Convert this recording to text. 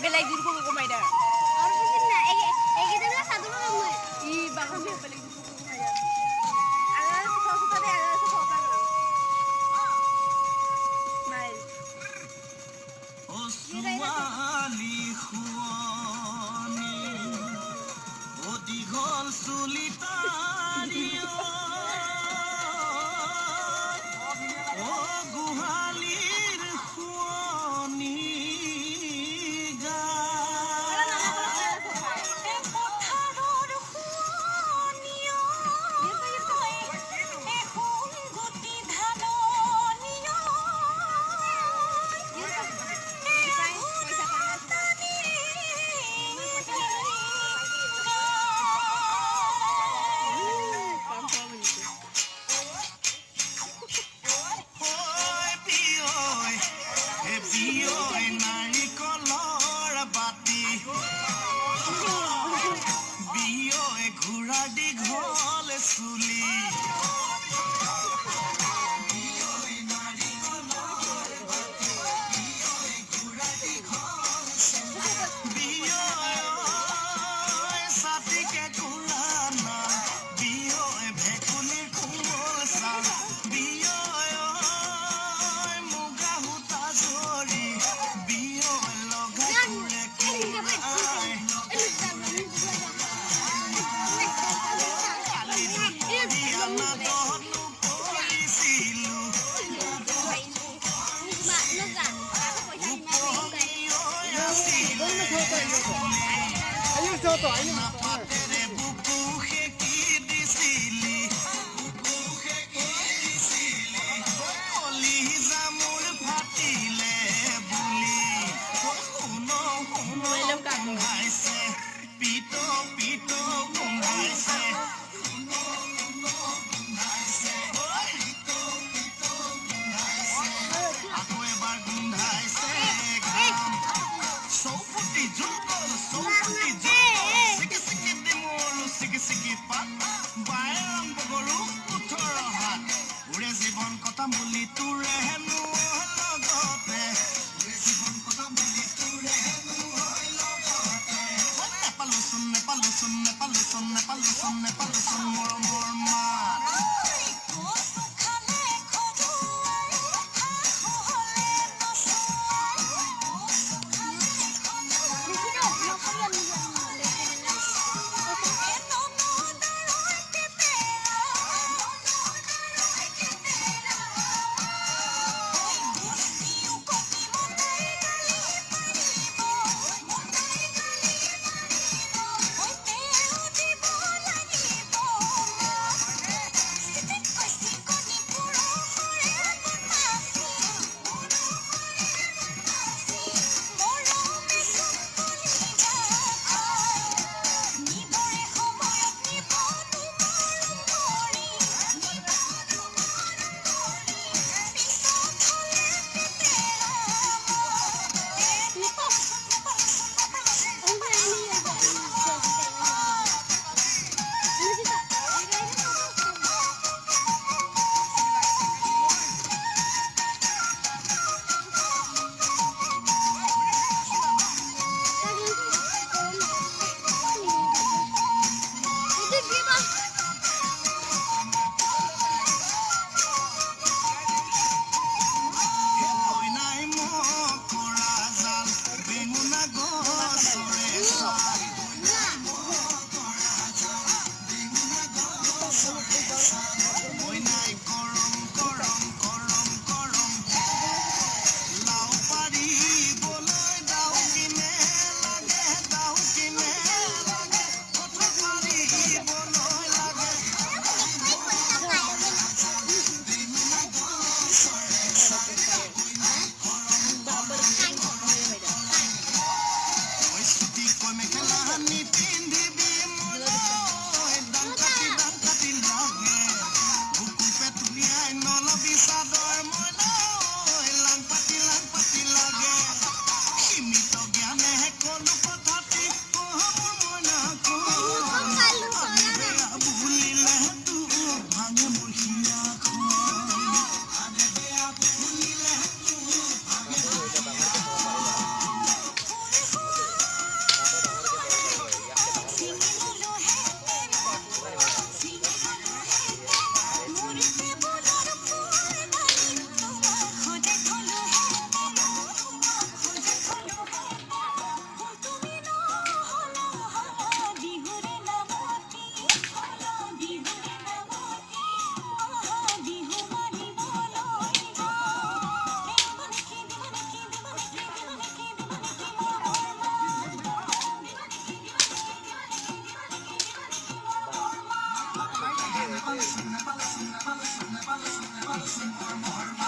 বেলেগ জোৰ কমাই দে। দীঘল চুলি তাৰি অ গোহালিৰ শুৱনি নাৰিকলৰ বাতি বিয়ৈ ঘোঁৰা দীঘল চুলি বিয়ৈ ছাতিকে কোৰা নাল বিয়ৈ ভেকুলীৰ কোমল ছাল বিয়ৈ মুগা সূতা জৰি বিয়ৈ লগাই কোৰে কোৰাই কালি দুপৰীয়া নাদনো পৰিছিলো উপঙি আছিলে নাপাতেৰে বুকু সেকি দিছিলি কলিজা মোৰ ফাটিলে বুলি শুন শুন গোন্ধাইছে পিত পিত গোন্ধাইছে আকৌ এবাৰ গোন্ধাইছে ঘাম চৌপতি জোল চৌপতি জোল চিকি চিকি দিমৰু চিকি চিকি পাত বায়ৰং বগৰু 18 হাত ওৰে জীৱন কটাম বুলি তোৰে হেনো লগতে নেপালোচোন নেপালোচোন নেপালোচোন নেপালোচোন নেপালোচোন মৰমৰ মাত। মইনাই মকৰা জাল বেঙুনা গছৰে ছাল মইনাই কৰম কৰম কৰম কৰম লাও পাৰিবলৈ দাও কিনে লাগে দাও কিনে লাগে কঁঠাল পাৰিবলৈ লাগে ঐ চুটিকৈ মেখেলা নিপিন্ধিবি মোলৈ দাং কাটি লাগে বুকু পেটুলিয়াই নলবি চাদৰ মোলৈ লাং পাতি লাগে সীমিত জ্ঞানেহে কলো কথাটি কহ মোৰ মইনা আমি বেয়া বুলিলে তোক ভাঙে মোৰ হিয়াখন আৰে বেয়া বুলিলে তোক ভাঙে। নাপালোচোন, নাপালোচোন, নাপালোচোন, নাপালোচোন, নাপালোচোন।